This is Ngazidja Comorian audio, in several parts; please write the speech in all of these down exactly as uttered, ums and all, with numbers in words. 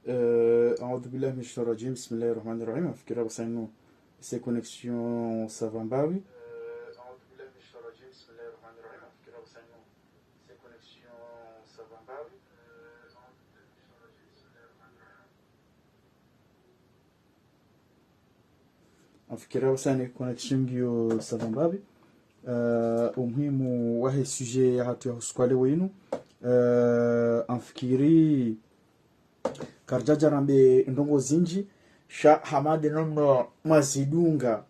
Euh, أعوذ بالله من الشيطان الرجيم. بسم الله الرحمن الرحيم. Nafikiri apvasa inu, se connexion ça va mbapvi. Nafikiri apvasa ne connexion ngiyo ça va mbapvi. Euh, o muhimu wahe sujet yahatru ya usiku wa leo inu. Euh, nafikiri karidjadja rambe ndrongoo zindji, sha hama de namna mwazidunga,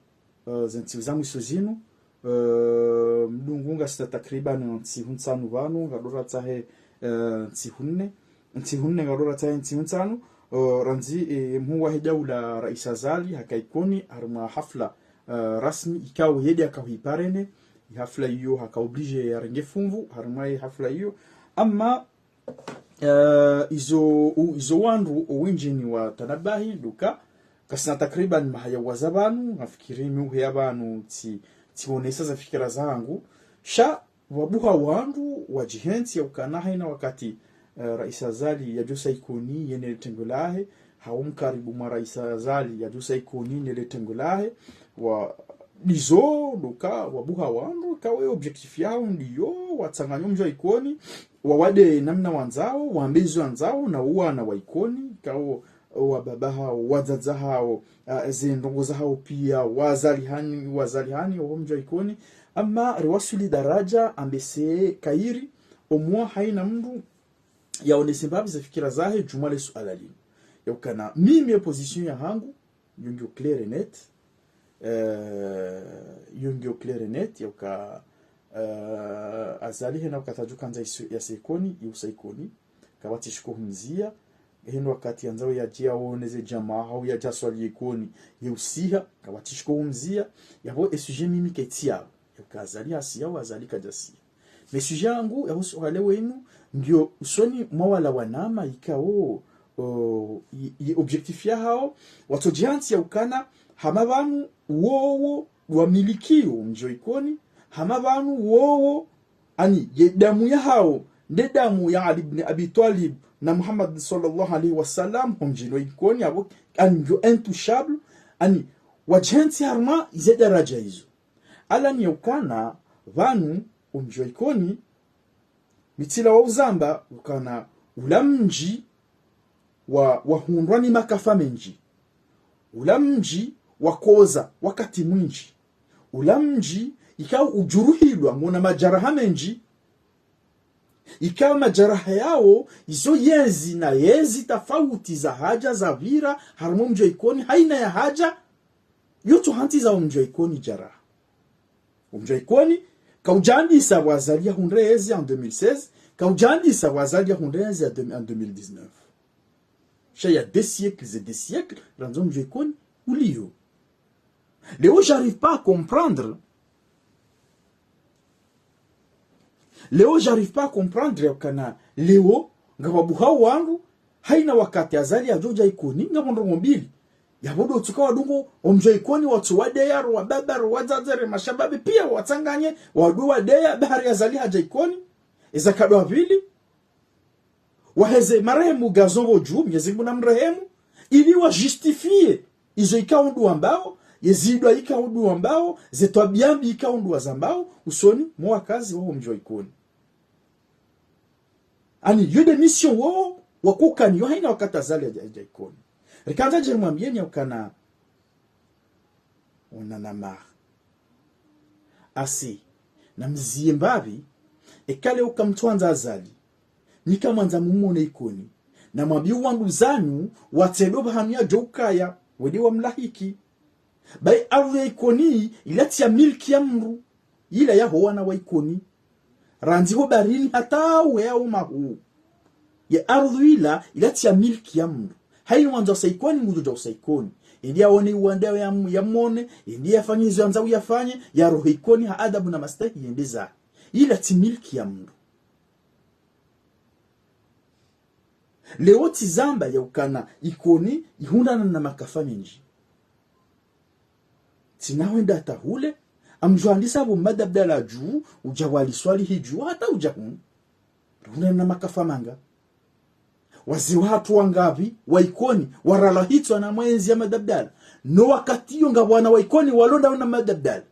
eh, ze ntsihu za mwiso zinu, eh, mdungu ngasi na takriban ntsihu ntsanu pvanu, ngaridjo ratsahe, eh, ntsihu nne, ntsihu nne ngaridjo ratsahe ntsihu ntsanu, eh, randzi, eh, mhuu wahe daula Rais Azali haka Ikoni, harimwa hafla, eh, rasmi, ikao yeye de haka hu iparrainer, i hafla iyo haka obligé yarenge funvu, harimwa i hafla iyo, ama Eh, izo, u-, izo wandru owendji ni watanabahi, nduka, kasina takriban maha ya waza pvanu, nafikiri mi uheya pvanu tsi, tsionesa za fikira zangu. Sha, wabuha wandru, wadjihentsi ya ukana haina wakati, eh, Rais Azali yadjosa Ikoni, yene le tengwe lahe, hau mkaribu mwa Rais Azali yadjosa Ikoni, nele tengwe lahe, wa, ndizo, nduka, wabuha wandru, kawe objectif yawo ndiyo, watsanganye omdji wa Ikoni, wawade namna wandzao, wambe izo wandzao, na uwana wa Ikoni, kawo, wababa hawo, wadzadze hawo, ah, ze ndrongoo zahawo pia, wazalihani, wazalihani, waho mdji wa Ikoni, ama riwaswili daraja, ambe se kairi, omwa haina mndru, yaonese mbapvi ze fikira zahe, djumwa le suala linu. Ya ukana, mimi ye position yahangu, yo ngiyo clair et net, eh, yo ngiyo clair et net, ya uka, eh, Azali hena wakati yadjo kandza isu-, yase Ikoni, yeusa Ikoni, kapvatsi shiko humziya, hena wakati yandzao yadje yaone ze djamaa, hau yadje yaswali Ikoni, yeusiha, kapvatsi shiko humziya, yapvo e sujet mimi ketsi yapvo, ya uka Azali hasiya, hau Azali kadjasiya. Mais sujet yangu yahusu hale wenu, ngiyo usoni mwa wala wanama ikao, o, i, i objectif yahawo, watsodjihantsi ya ukana, hama pvanu wowo wamilikiyo mdji wa Ikoni, hama pvanu wowo, ani, ye damu yahawo, nde damu ya Ali ibn Abi Twalib na Muhammad sallallahu alayhi wa sallam, ho mdjini wa Ikoni, apvo, ani, ngiyo intouchable, ani, wadjihantsi harumwa ize daraja izo. Ala ni ya ukana, pvanu, omdji wa Ikoni, mi tsila wa uzamba, ukana, ula mdji wa, wahundrwa ni makafa mendji. Ula mdji wakoza wakati mwindji. Ula mdji ikao udjuruhilwa ngona madjaraha mendji. Ikao madjaraha yawo, izo yezi na yezi tafauti za hadja zapvira, harumwa omdji wa Ikoni, haina ya hadja, yo tsohantsi za omdji wa Ikoni djaraha. Omdji wa Ikoni, kaudjandisa pvwa Azali yahundre yezi en deux mille seize, kaudjandisa pvwa Azali yahundre yezi ya deux, en deux mille dix-neuf. Sha ya des siècles et des siècles, randzi omdji wa Ikoni uliyo. Leo, j'arrive pas à comprendre. Leo, j'arrive pas à comprendre ya ukana leo, ngapvo wabuha wandru, haina wakati Azali yadjodja Ikoni, ngapvo ndrongoo mbili. Yapvo ndo tsuka wadungo, omdji wa Ikoni, watso wadeya, ro wababa, ro wadzadze, re mashababi, pia watsanganye, wadwe wadeya, bahari Azali hadja Ikoni, eza nkado ya pvili. Waheze marehemu Gazon Vodjou, Mwenyezi Mungu namrehemu, ili wa justifier izo ikao ndo wambao, ye zidwa ikao ndo wambao, ze twabia mbi ikao ndo wazambao, usoni mwa wakazi waho mdji wa Ikoni. Ani, yo nde mission wo, wakokana yo haina wakati Azali hadja, hadja Ikoni. Rikandza djeri mwambieni ya ukana, on en a marre. Assez. Namziye mbapvi, eka leo kamtswandza Azali, nyi kamwandza mumwone Ikoni, namwambiye wanduzanyu, watsedo pvahanu yadjo ukaya, wende wamlahiki. Bahi ardhwi ya Ikoni, ila tsi ya milki ya mndru, ila yaho wana wa Ikoni. Randzi ho barini hata uheya ho mahuu. Ye ardhwi ila, ila tsi ya milki ya mndru. Haina wandzo usa Ikoni, ngudjo dja usa Ikoni. Yende yaone iwandao ya, yamone, yende yafanye izo yandzao yafanye, yarohe Ikoni ha adabu na mastehi yende zahe. Ila tsi milki ya mndru. Leo tsizamba ya ukana Ikoni ihundrana na makafa mendji. Tsina wenda hata hule, amdjwandisa pvo Mmadi Abdallah dju, udja waliswali hidju, hata udja hunu. Rihundrana na makafa manga. Wazee wahatru wangapvi wa Ikoni waralwa hitswa na mwenzi ya Mada Abdala? No wakati iyo ngapvo wana wa Ikoni walonda na Mada Abdala.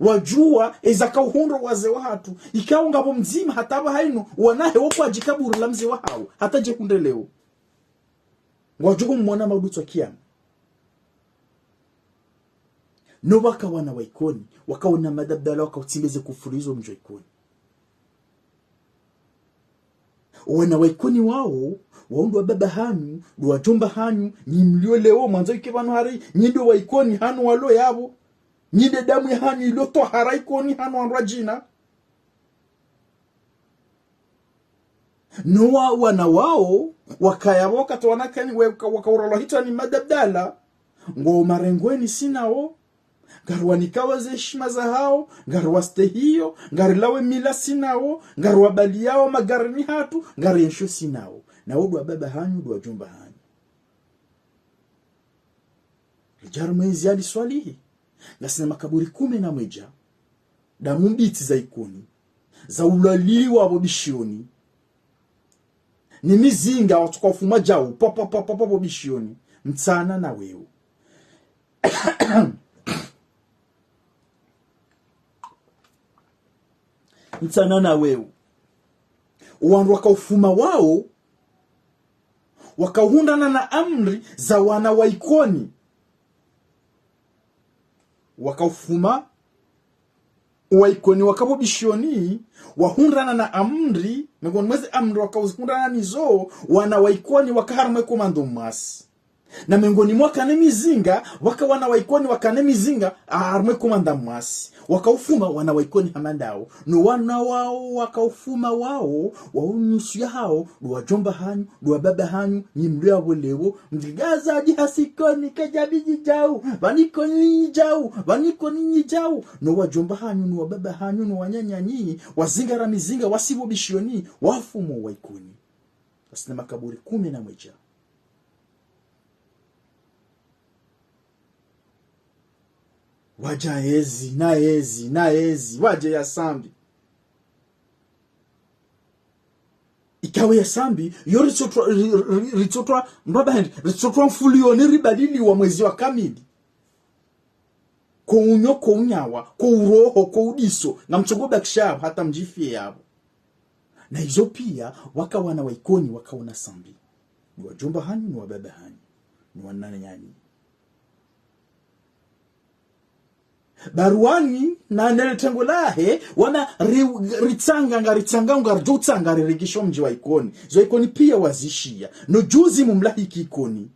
Wadjuwa eza kauhundro wazee wahatru. Ikao ngapvo mdzima hata pvahanu, wanahe wo kwadjikaburi la mze wahawo, hata dje hundre leo. Ngwadjo humwona maudu tswa kiyama. No waka wana wa Ikoni, wakaona Mada Abdala, wakautsimbeze kufurizo mdji wa Ikoni. Wana wa Ikoni wao, wao ndo wababa hanyu, ndo wadjomba hanyu, nyi mlio leo, mwandzo ike pvanu hari, nyi ndo wa Ikoni hanu walo yapvo, nyi nde damu ya hanyu ilo twahara Ikoni hanu wandru wadjina. No wa, wana wao, wakaya pvo wakati wanakani, waka, wakauralwa hitswa ni Mada Abdala, ngo marengweni sinao, ngariwanikao ze heshima zahawo, ngariwastehiyo, ngarilawo emila sinao, ngariwabaliyao magarini hatru, ngarienshio sinao. Nao ndo wababa hanyu, ndo wadjomba hanyu. Ridja harumwa ezi Ali Swalihi, ngasina makaburi kume na mwedja, damu mbitsi za Ikoni, zaulwaliwa pvo Bishioni, ni mizinga watsuka ufuma djau, pwa, pwa, pwa, pwa, pwa, pvo Bishioni, mtsana na weu. Mtsana na weu. Wandru wakaufuma wao, wakauhundrana na amri za wana wa Ikoni. Wakaufuma wa Ikoni waka pvo Bishioni, wahundrana na amri, mengoni mweze amri wakauzihundrana nizo, wana wa Ikoni waka harumwa e komando mwasi. Na mengoni mwa wakana emizinga, waka wana wa Ikoni wakana emizinga, harumwa e komando mwasi. Wakaufuma wana wa Ikoni hama ndawo. No wana wao wakaufuma wao, wao nusu yahawo, ndo wadjomba hanyu, ndo wababa hanyu, nyi mlio yapvo leo, mdjiga Azali hasi Ikoni, kedja bidji djau, pvani Ikoni nyi djau, pvani Ikoni nyi djau. No wadjomba hanyu, no wababa hanyu, no wananyanyu, wazingara mizinga, wasi pvo Bishioni, wafuma wa Ikoni. Ngasina makaburi kume na mwedja. Wadja ezi, na ezi, na ezi, wadje ya Sambi. Ikawo ya Sambi, yo ritsotrwa, ri, ri, ritsotrwa, mbaba hendi, ritsotrwa mfuliyoni ribaliliwa mwezi wa kamili. Ko unyo, ko unyawa, ko uroho, ko udiso, ngamtsongo bakisha yapvo, hata mdjifiye yapvo. Na izo piya, waka wana wa Ikoni, wakaona Sambi. Ni wadjomba hanyu, ni wababa hanyu, ni wananyanyu. Baruwani, na nele tengo lahe, wana ri, ritsanga, nga ritsanga, nga ridjo utsanga, ririkisho mdji wa Ikoni. Zo Ikoni piya wazishiya. No djuzi mumlahiki Ikoni.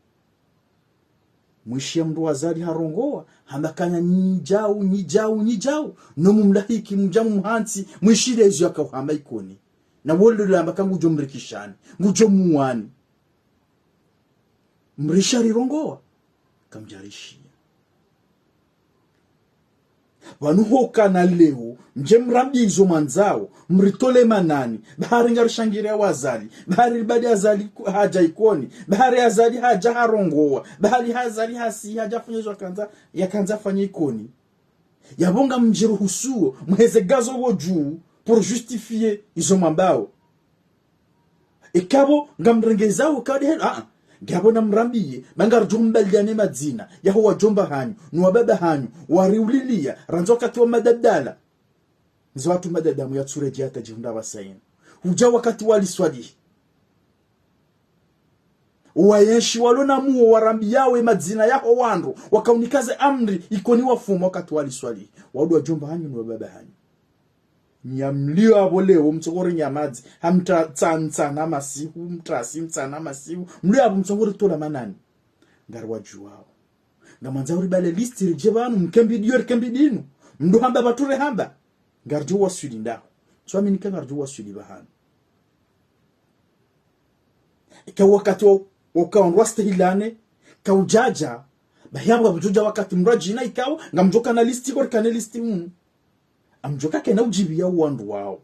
Mwishiya mndru wa Azali harongowa, hamba kana nyi djau, nyi djau, nyi djau. No mumlahiki, mdja mumhantsi, mwishile ezo yakauhamba Ikoni. Na wolo lamba ka ngudjo mrikishani, ngudjo muwani. Mrisha rirongowa, kamdjarishiya. Pvanu hukana leo, mdje mrambiye izo mwandzao, mritole manani, bahari ngarishangiriya wa Azali, bahari ribali Azali ku, hadja Ikoni, bahari Azali hadja harongowa, bahari Azali hasi hadja fanya izo yakandza, yakandza fanya Ikoni. Yapvo ngamdjiruhusuo, muheze gazo pvo dju, pour justifier izo mwambao. Ikapvo ngamrengezao kadi henu, ah, ah. Ngapvo namrambiye, ba ngaridjo mbaliyane madzina yaho wadjomba hanyu, no wababa hanyu, wariuliliya, randzi wakati wa Mada Abdala. Mze watru Mada Abdala muyatsuredjeya hata djihundra pvasa yinu. Hudja wakati wa Ali Swalihi. Wayenshi walo na muo warambiyawo emadzina yaho wandru, wakaunika ze amri, Ikoni wafuma wakati wa Ali Swalihi. Wao ndo wadjomba hanyu, no wababa hanyu. Nyi mlio apvo leo, mtsongori nyamadzi, hamta tsa, ntsana masihu, mtasi, ntsana masihu, mlio apvo mtsongori tola manani. Ngariwadjuwao. Ngamwandzao ribale listi ridje pvanu, mkembidiyo rikembidinu. Mndru hamba pvatsu rehamba. Ngaridjo waswili ndaho. Tswamini ka ngaridjo waswili pvahanu. Ika wakati wa, wa ukao ndo wastehilane, kaudjadja, bahi yapvo kapvudjodja wakati mradjina ikao, ngamdjo kana listi, hori kane listi hunu. Amdjo kakena udjibiya wandru wao.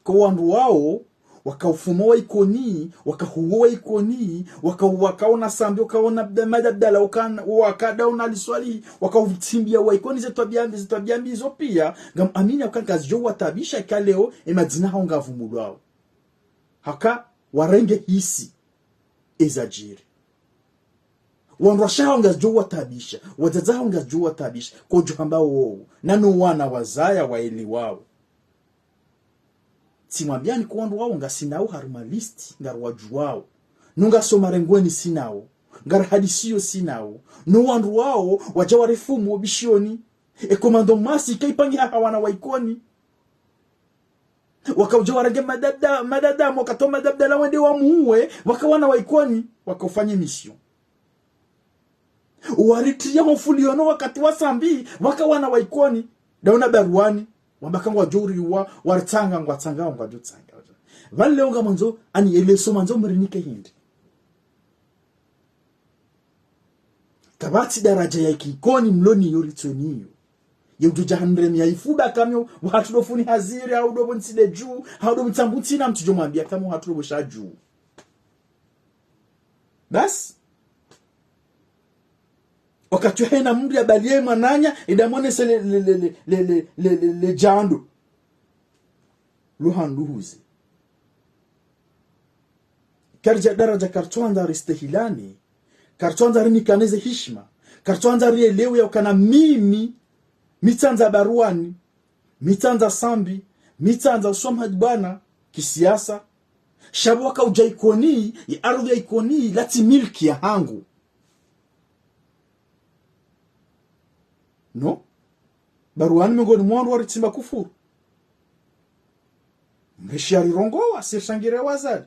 Ko wandru wao, wakaufuma wa Ikoni, wakahuwa wa Ikoni, waka, wakaona Sambi, wakaona Abda, Mada Abdala, waka, wakadaona Ali Swalihi, wakautsimbiya wa Ikoni ze twabiya mbi, ze twabiya mbi izo piya, ngamamini hauka ngazidjo watabisha ika leo, emadzina yahawo ngayavumulwao. Haka, warenge hisi ezadjiri. Wandru washe hawo ngazidjo wataabisha, wadzadze hawo ngazidjo wataabisha, kodjo hamba wowo, nano wana wazaya waelewawo. Tsimwambiani ko wandru wawo ngasi nawo harumwa liste, ngariwadjuwawo. No ngasoma rengweni si nawo, ngarihadisiyo si nawo. No wandru wawo wadja warifumu wo bishioni. E commando Masi kaipangiha ha wana wa Ikoni. Wakaudja warenge madada, madada, wakatowa madada la wende wamuwe, waka wana wa Ikoni, wakaufanya mission. Waritriya ho mfulio no wakati wa Sambi, waka wana wa Ikoni, ndawo na Baruani, wamba ka ngwadjo uriwa, waritsanga, ngwatsanga, ngwadjo tsanga. Pvale leo ngamwandzo, ani e leçon mwandzo mrinike hindri. Kapvatsi daraja ya ki Ikoni mlo niyo ritsoniyo. Ye udjo dja handre mi ya ifuba kamyo, wahatru ndo funi haziri, hau ndo pvo ntsi nde dju, hau ndo pvo ntsambu ntsina mtsudjo mwambia kamyo wahatru ndo pvo sha dju. Basi. Wakati hayina mndru yabaliye mwananya, ida mwonese le, le, le djando. Luhanduhuze. Karidja daraja karitswandza ristehilane, karitswandza rinikane ze hishima, karitswandza rielewe ya ukana mimi, mi tsandza Baruani, mi tsandza Sambi, mi tsandza Uswamhadi bwana, kisiasa. Sha pvo wakaudja Ikoni, ye ardhwi ya Ikoni, latsi milki ya hangu. No? Baruani mengoni mwa wandru waritsimba kufuru. Mrishiya rirongowa, si rishangire wazali.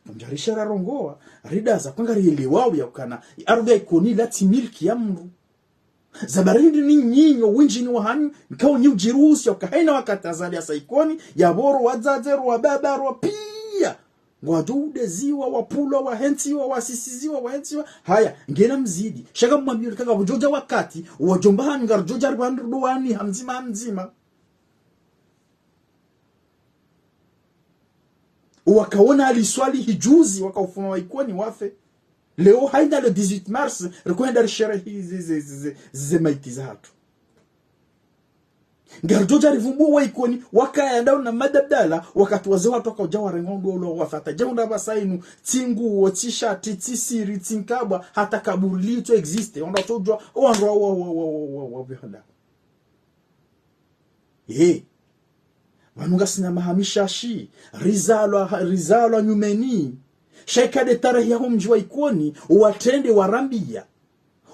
Kamdja rishiya rarongowa, ridaza kwanga rielewawo ya ukana, ye ardhwi ya Ikoni latsi milki ya mndru. Za barindi ni nyinyi, owindji ni wahanyu, nkao nyi udjiruhusu ya uka hayina wakati Azali yasa Ikoni, ya pvo ro wadzadze, ro wababa, ro piya. Ngwadjo udeziwa, wapvulwa, wahentsiwa, wasisiziwa, wahentsiwa. Haya, ngena mzidi. Sha ngamwambiyo ka ngapvo djodja wakati, wadjomba hanyu ngaridjodja ripvandru dowani, ha mdzima, ha mdzima. Wakaona Ali Swalihi juzi, wakaufuma wa Ikoni wafe. Leo hayina le dix-huit mars, rikohenda risherehi ze, ze, ze, ze, ze maiti zahatru. Ngaridjodja rivumbuwa wa Ikoni, wakaya ndawo na madabdala, wakati wazee wahatru wakaudja warenga ndo ulo wafata. Dje unda pvasa inu, tsi nguo, tsi shati, tsi siri, tsi nkabwa, hata kaburi litso existe. Wandru watsodjuwa, o wandru wa, wa, wa, wa, wa, wa, wa, wa, wa, He. Pvanu ngasina maha mishashi, rizalwa, rizalwa nyumeni. Sha ika nde tarehi yaho mdji wa Ikoni, owatrende warambiya.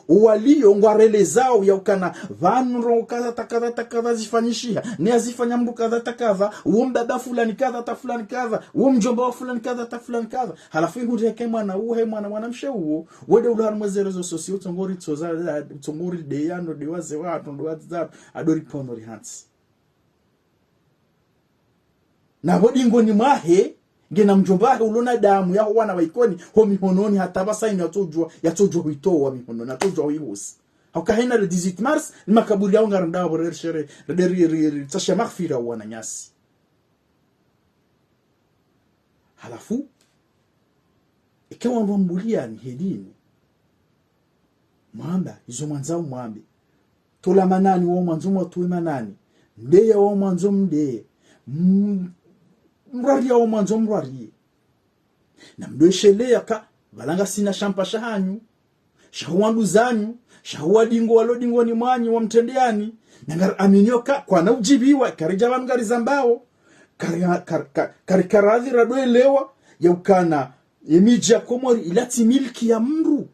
Owaliyo ngwarelezao ya ukana, pvanu ndrongoo kadha ta kadha ta kadha zifanyishiha. Ne yazifanya mndru kadha ta kadha, wo mbaba fulani kadha ta fulani kadha, wo mdjomba wa fulani kadha ta fulani kadha. Halafu ihundre ke mwana uwo, he mwana, mwanamshe uwo, wende ulo harumwa ze réseaux sociaux, utsongori tsoza, utsongori deya, no de wazee wahatru, ndo wadzadze, ado ripono rihantsi. Na pvo dingoni mwahe, ngena mdjomba wahe ulo na damu yaho wana wa Ikoni, ho mihononi hata pvasa inu yatsodjuwa, yatsodjuwa huitowa mihononi, yatsodjuwa huihusi. Hauka hayina le dix-huit mars, ni makaburi yawo ngarandawo pvo rerishere, rede ri, ri, ri, tsasha maghfira wananyasi. Halafu, eka wandru wambuliani he dini, mwamba, izo mwandzao mwambe. Tola manani, wao mwandzo mwatowe manani. Mdeya, wao mwandzo mdeye. M-, mrwariya, wao mwandzo mrwariye. Na mdwesheleya ka, pvala ngasina shampa shahanyu. Shahuwa nduzanyu, shahuwa dingo walo dingoni mwanyu wamtrendeyani. Na ngari aminio ka, kwana udjibiwa, karidja pvanu ngarizambao. Kari, kari, kari, kari karadhi radwelewa, ya ukana, ye midji ya Komori, ilatsi milki ya mndru.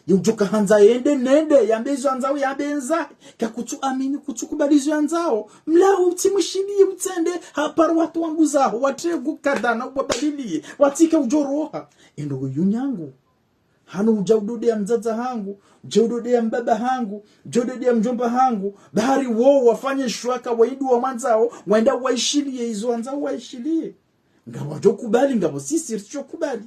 Ye udjoka handza yende nende, yambe izo yandzao yambe ndza, ka kutsu amini, kutsu kubali izo yandzao. Mlawo, utsi mwishiliye, utsende, haparo wandru wangu zaho, watregu kadhana, ubabaliye, watsike udjoroha. Endo yunyangu. Hanu udja udodeya mdzadze hangu, udja udodeya mbaba hangu, udja udodeya mdjomba hangu, bahari wo wafanye shwaka, waidi wa mwandzao, wenda waishiliye, izo wandzao waishiliye. Ngapvo wadjo kubali, ngapvo sisi ritso kubali.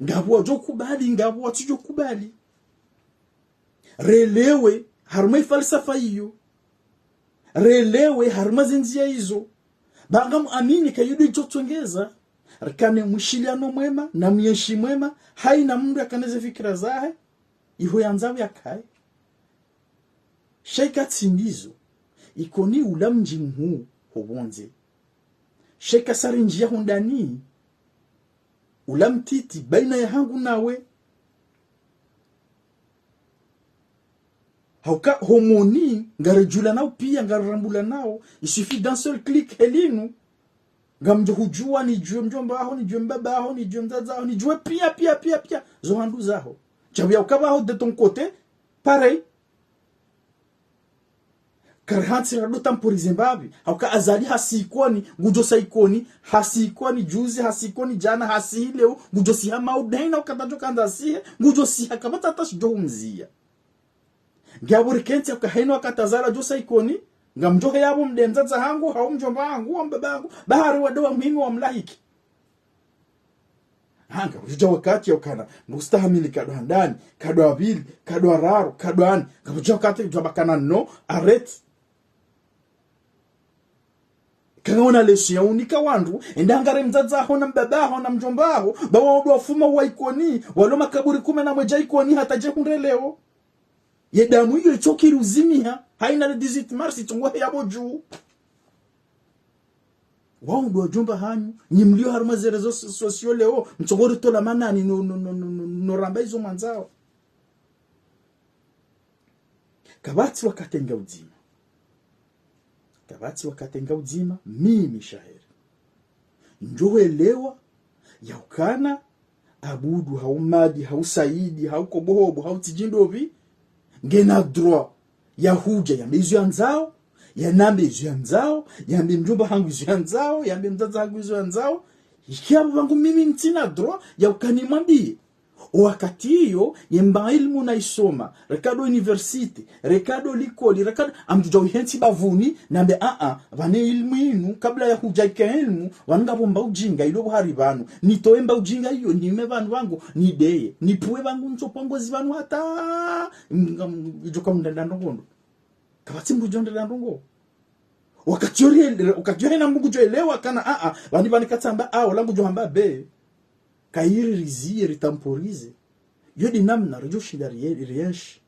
Ngapvo wadjo kubali, ngapvo watsudjo kubali. Relewe, harumwa ifalsafa iyo. Relewe, harumwa zindziya izo. Ba ngamu amini ka iyo ndo idjo tsongeza. Rikane mwishiliano mwema, na mwenshi mwema, hayina mndru yakane ze fikira zahe, iho yandzao yakaye. Sha ika tsi ndizo, Ikoni ula mdji mhuu ho pvondze. Sha ika sa rinjiya ho ndani, ula mtiti, baina yahangu nawe. Hauka homoni, ngaridjulanao piya, ngarirambulanao, il suffit d'un seul clic, helinu. Ngamdjo hudjuwa, nidjuwe mdjomba waho, nidjuwe mbaba waho, nidjuwe mdzadze waho, nidjuwe piya, piya, piya, piya zo handru zaho. Djapvo ya uka pvaho de ton côté, pareil. Karihantsi rado temporiser mbapvi, hauka Azali hasi Ikoni, ngudjo sa Ikoni, hasi Ikoni juzi, hasi Ikoni djana, hasi hi leo, ngudjo siha maudu, hayina wakati adjo kandza asihe, ngudjo siha kapvatsi hata shidjo humziya. Ngiapvo rikentsi hauka hayina wakati Azali adjo sa Ikoni, ngamdjo heya pvo mde mdzadze hangu, hau mdjomba hangu, hau mbaba hangu, bahari wade wa muhimu wa mlahiki. Ha, ngapvo udja wakati ya ukana, nustahamili kado handani, kado wa pvili, kado wa raru, kado wa nne, ngapvo udja wakati udja pvakana no, arrête. Kanga una leso ya unika wandru, enda hangare mdzadze waho na mbaba waho na mdjomba waho, ba wandru wafuma wa Ikoni, walo makaburi kume na mwedja Ikoni hata dje hundre leo. Ye damu iyo itsokiri uzimiha, hayina le dix-huit mars itsongo heya pvo dju. Wao ndo wadjomba hanyu, nyi mlio harumwa ze réseaux so-, sociaux leo, mtsongo ritola manani no, no, no ramba izo mwandzao. Kapvatsi wakati nga udzima. Kapvatsi wakati nga udzima, mimi shaheri. Ndjo hwelewa, ya ukana, Abudu, hau Madi, hau Saidi, hau Kobohobo, hau Tsidjindopvi, ngena droit ya hudja yambe izo yandzao, yanambe izo yandzao, yambe mdjomba hangu izo yandzao, yambe mdzadze hangu izo yandzao. Ikiapvo pvangu mimi ntsina droit ya uka nimwambiye. O wakati iyo, ye mba ilmu naisoma, reka do université, reka do likoli, reka do, ngamdjo dja uhentsi bapvuni, nambe, a-a, pvane ilmu inu, kabla ya hudja ike ilmu, pvanu ngapvo mba ujinga, ilo pvo hari pvanu. Nitowe mba ujinga iyo, nime pvanu pvangu, nideye. Nipvuwe pvangu ntso pvwa ngozi pvanu hata, ngam-, idjo ka mndanda ndrongo ndo. Kapvatsi mndru udjo ndanda ndrongo. Wakati yori ele-, wakati yohena mndru ngudjo elewa kana, a-a, pvani pvani katsamba, a, ola ngudjo hamba be. Kayiri riziye, ritemporiser. Yo de namna ridjo shinda rie-, rienshi.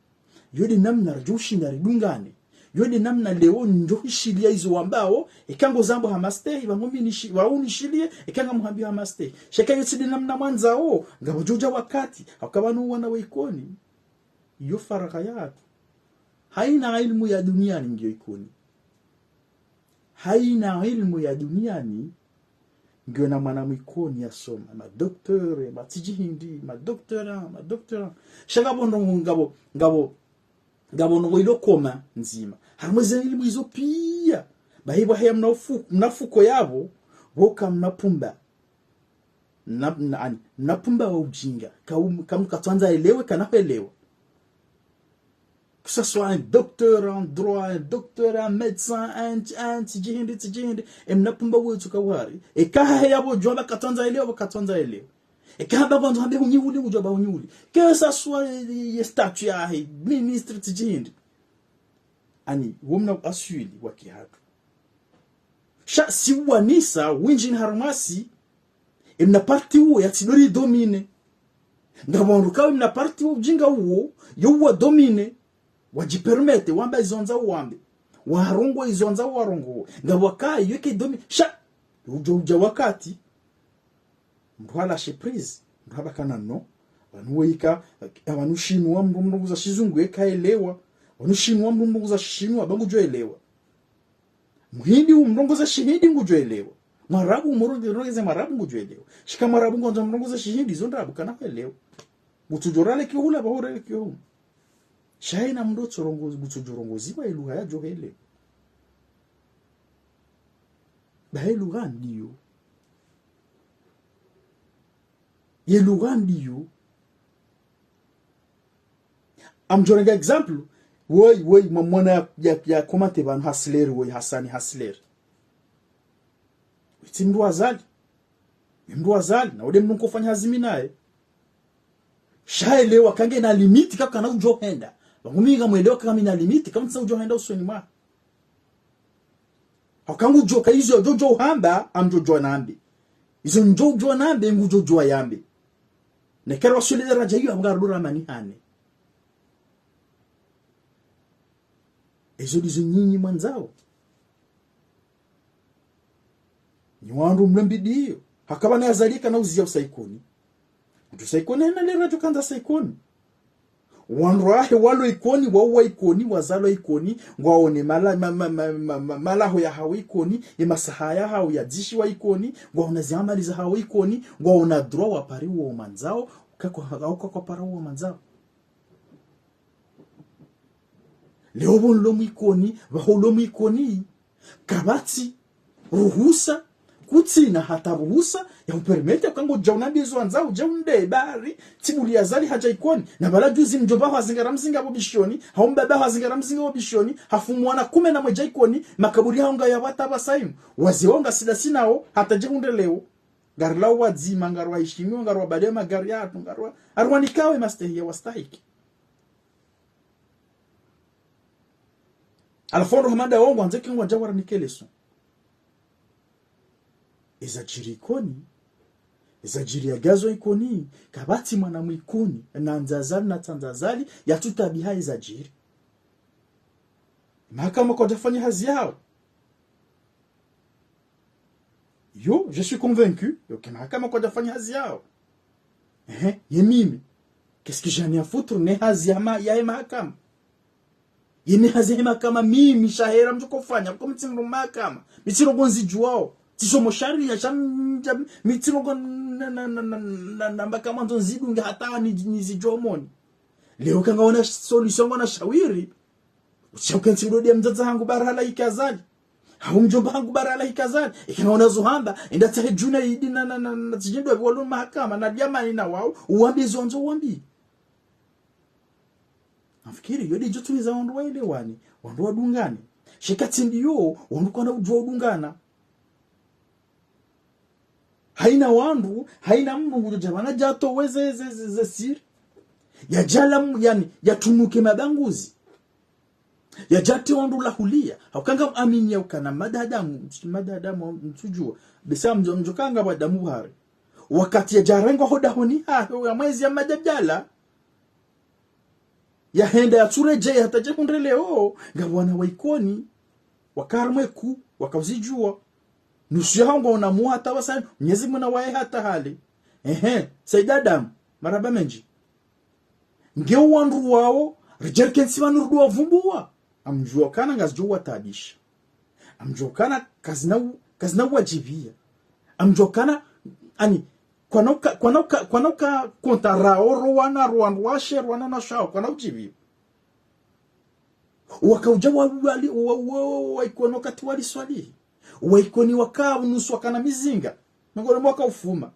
Yo de namna ridjo shinda ridungane. Yo de namna leo ndjo hishiliya izo wambao, eka ngo zambo ha mastehi, pvangu mi nishi-, pvao nishiliye, eka ngamuhambi ha mastehi. Sha eka yo tsi de namna mwandzao, ngapvo djo udja wakati, hauka pvanu wana wa Ikoni. Iyo faragha yahatru. Hayina ilmu ya duniani ngiyo Ikoni. Hayina ilmu ya duniani ngiyo na mwana mwa Ikoni yasoma. Ma docteur, ma Tsidjihindi, ma doctorat, ma doctorat. Sha ngapvo ndrongo, ngapvo, ngapvo, ngapvo ndrongo ilo koma ndzima. Harumwa ze ilmu izo piya. Bahi pvwaheya mna ufu-, mna fuko yapvo, pvoka mna pumba. Mna, mna, ani, mna pumba wa ujinga. Ka um-, ka mndru katsandza elewe, kana hwelewa. Que ce soit un docteur en droit, un docteur en médecin, un, un, Tsidjihindi, Tsidjihindi. E mna pumba wetu kawari. Eka haheya pvo djwamba katsandza elewe, pvo katsandza elewe. Eka hamba pvandzo hambe hunyihuli, udjwamba hunyihuli. Que ce soit, eh, eh, statut yahe, ministre, Tsidjihindi. Ani, wo mna aswili wa kihatru. Sha si uwanisa, windji ni harumwa si, e mna parti uwo yatsidori dominer. Ngapvo wandru kawo e mna parti uwo ujinga uwo, yo uwa dominer, wadjipermettre, wamba izo wandzao wambe. Warongoa izo wandzao warongoe. Ngapvo wakayo ke domi-, sha, udjo udja wakati, mndru halashe prise, mndru hamba kana no. Pvanu weika, pvanu shinwa mndru mrongoza shizungu eka elewa. Pvanu shinwa mndru mrongoza shinwa, ba ngudjo elewa. Muhindi umrongoza shihindi ngudjo elewa. Mwarabu umrongoza mwarabu ngudjo elewa. Sha eka mwarabu ngwandzo mrongoza shihindi, izo ndrabo kana hwelewa. Ngutsudjo rale kihula, ba hurale kihula. Sha hayina mndru tsorongo-, ngutsudjo rongoziwa ye lugha yadjo helewa. Ba ye lugha ndiyo. Ye lugha ndiyo. Ngamdjo renga exemple, woyi, woyi, mwamwona ya, ya, ya commenter pvanu Hasler, woyi, Hasani Hasler. Wetsi mndru wa Azali. Ni mndru wa Azali, na wo de mndru nkofanya hazi mi naye. Sha elewa ka ngena limite, kakana udjo henda. Pvangu mi ngamwelewa ka ngamina limite, kamtsa udjo henda usoni mwa. Hauka ngudjo ka izo djo djo hamba, ngamdjo djo nambe. Izo ndjo djo nambe, ngudjo djo yambe. Neka rwaswili daraja iyo, ngamdjo rudi ramani hane. Ezo ndizo nyinyi mwandzao. Nyi wandru mlembi ndiyo. Hakaba na yazalika na uzia usa Ikoni. Mdru usa Ikoni hena lera djo kandza sa Ikoni. Wandru wahe walo Ikoni, wauwa Ikoni, wazalwa Ikoni, ngwaone mala-, ma-, ma-, malaho yahawo Ikoni, ye masaha yahawo yadzishiwa Ikoni, ngwaona ziamali zahawo Ikoni, ngwaona droit wapare uwo mandzao, kako, kako, kako para uwo mandzao. Leo pvo nilo mwi Ikoni, pvaho ulo mwi Ikoni. Kapvatsi ruhusa, kutsina hata ruhusa ya upermete ukanga udja unambiye zo wandzao, udja undre bari, tsi buli Azali hadja Ikoni. Na pvala juzi mdjomba haho hazingara mzinga pvo Bishoni, hau mbaba haho hazingara mzinga pvo Bishoni, hafu mwana kume na mwedja Ikoni, makaburi yahawo ngaya pvwata pvasa inu. Wazee wawo ngasi dasi nawo, hata dje hundre leo. Ngarilawo wadzima, ngariwahishimiwo, ngariwabaliya magari yahatru, ngariwa-, ngariwanikawo ye mastehi ya wastahiki. Halafu wandru hama nda wo ngwandzo eka ngwadja waranike leso. Eza djiri Ikoni, eza djiri ya gazo Ikoni, kapvatsi mwana mwi Ikoni, nandza Azali, natsandza Azali, yatsutabiha eza djiri. Mahakama kwadjafanya hazi yawo. Yo, je suis convaincu, yo, ke mahakama kwadjafanya hazi yawo. Ehe, ye mimi. Qu'est-ce que j'en ai à foutre, ne hazi ya ma-, ya ye mahakama. Ye ne hazi ya ye mahakama, mimi, shahera, mdjo kofanya, ko mi tsi mdru mahakama. Mi tsi ndrongo nzidjuwao. Tsisomo sharia, sha, sha, mi tsi ndrongo na, na, na, na, na, na, mahakama ndo nzidunge hata ni, nizidjuwe moni. Leo eka ngaona solution ngona shawiri. Utsha ukentsi udodiya mdzadze hangu bara halahiki Azali. Hau mdjomba hangu bara halahiki Azali. Eka ngaona zo hamba, enda tsahe Djunaidi na, na, na, na, tsidjindwa pvi walo mahakama, na Diamani na wao, uwambiye zo wandzo uwambiye. Nafikiri, yo ndedjo tumiza wandru waelewane, wandru wadungane. Sha eka tsi ndiyo, wandru kwana udjuwa udungana. Haina wandru, haina mdru ngudjo dja pvanu dja towe ze, ze, ze, ze siri. Yadjala m-, yani, yatunuke mabanguzi. Yadjate wandru lahuliya. Hauka ngam amini ya ukana madadamu, madadamu, mtsudjuwa. Besa mdjo, mdjo kanga wadamu ware. Wakati yadjarengwa ho dahoni hahe, ya mwezi ya madjadjala. Yahenda yatsuredjeya hata dje hundre leo, ngapvo wana wa Ikoni, waka harumwa eku, wakauzidjuwa. Nusu yahawo ngwaona muha hata pvasa, Mnyezi Mungu nawaye hata hale. Ehe, Said Adam, marahaba mendji. Nge wandru wawo, ridje rikentsi pvanu rudi wavumbuwa. Ngamdjuwa ukana ngazidjo wataabisha. Ngamdjuwa ukana kazina u-, kazina uwadjibiya. Ngamdjuwa ukana, ani, kwana uka, kwana uka, kwana uka konta rawo, ro wana, ro wandru washe, ro wananyashe wawo, kwana udjibiya. Wakaudja wa, wa, wa, wa, wa, wa Ikoni wakati wa Ali Swalihi. Wa Ikoni waka nusu wakana mizinga. Miongoni mwa waka ufuma.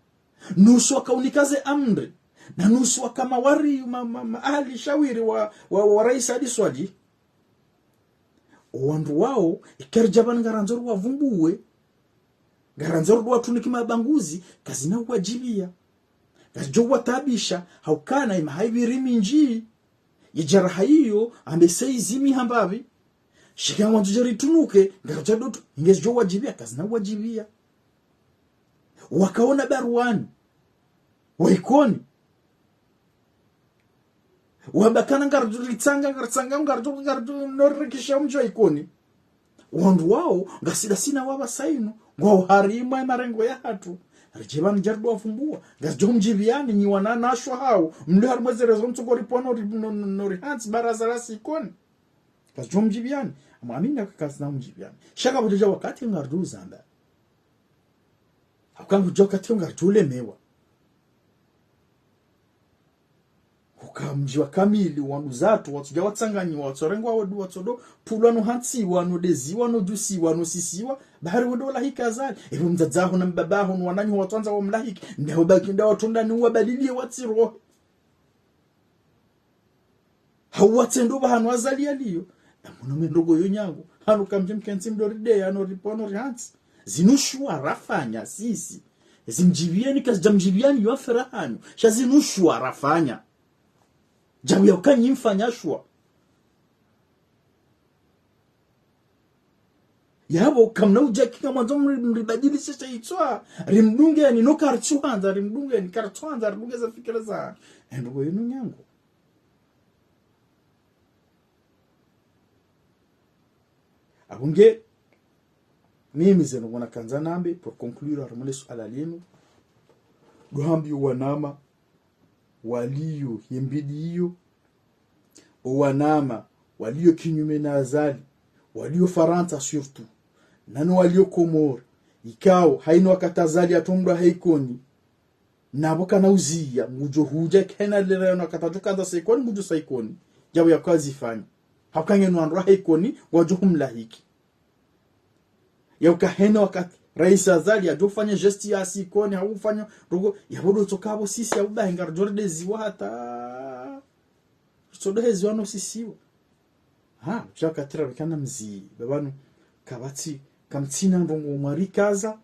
Nusu wakaunika ze amri. Na nusu waka mawari, ma, ma, ma, ahali shawiri wa, wa, wa Rais Ali Swalihi. Owandru wawo, eka ridja pvanu ngarandzo riwavumbuwe. Ngarandzo riwatunike mabanguzi, kazina uwadjibiya. Ngazidjo uwataabisha, haukana emaha ipviri mindji. Ye djaraha iyo, ambe saizi mi hamba pvi. Sha eka ngwandzo dje ritunuke, ngaridjo dotu, ngazidjo uwadjibiya, kazina uwadjibiya. Wakaona baruwani. Wa Ikoni. Wamba ukana ngaridjo ritsanga, ngaritsanga, ngaridjo, ngaridjo, no rikisha omdji wa Ikoni. Wandru wawo, ngasi dasi nawo pvasa inu, ngwawo harimwa emarengo yahatru. Ridje pvanu dje ridi wavumbuwa. Ngazidjo mdjibiyani, nyi wananyashe wahawo. Mlio harimwa ze réseaux mtsoko ripvono ri-, no, no, no rihantsi baraza la si Ikoni. Ngazidjo mdjibiyani. Ngamwamini ukaya kazina mdjibiyani. Sha kapvwadjadja wakati ngaridjo uzamba. Hauka ngudjo wakati ngaridjo ulemewa. Huka mdji wa kamili, wanduzatru, watsodja watsanganyiwa, watsorengwa wadu, watsodo pvulwa no hantsiwa, no deziwa, no djusiwa, no sisiwa, bahari wendo walahiki Azali. Epvo mdzadze haho na mbaba haho, no wananyaho watsandza wamlahiki, ndawo baki, ndawo watsonda ni uwabaliye watsirohe. Hau watsende pvahanu Azali yaliyo. Namuna mendrongo yo nyangu. Hanu kamdje mkentsi mdo rideya, no ripvono rihantsi. Zinu shuwa rafanya, sisi. Zimdjibiyani, kazidja mdjibiyani yo afera hanyu. Sha zinu shuwa rafanya. Djabu ya uka nyi mfanya shuwa. Yapvo, kamna udja eka ngamwandzo mri-, mribadilishe sha itswa, rimdungeni, no karitsuhandza, rimdungeni, karitsuhandza, ridunge ze fikira za. Endo bo yinu nyangu. Apvo nge, mimi zinu ngamwandzo nambe, pour conclure, harumwa le suala linu, ndo hamba yo wanama, waliyo, ye mbidi iyo, o wanama, waliyo kinyume na Azali, waliyo Farantsa surtout, nano waliyo Komori, ikao, haina wakati Azali yatromdwa ha Ikoni, napvo kana uziya, ngudjo hudja kena lera yanu wakati adjo kandza sa Ikoni, ngudjo sa Ikoni, djapvo yaka zifanya. Hauka ngena wandru wa ha Ikoni, wadjo humlahiki. Yauka hena wakati, Raisi Azali, yadjo fanya geste ya sa Ikoni, hau fanya, rogo, yapvo ndo tsoka apvo sisi, yapvo bahi ngaridjo redeziwa hata. Tsodo heziwa no sisiwa. Ha, pvya katira wekana mzi, bapvanu, kapvatsi, kamtsina ndrongo mwarikaza,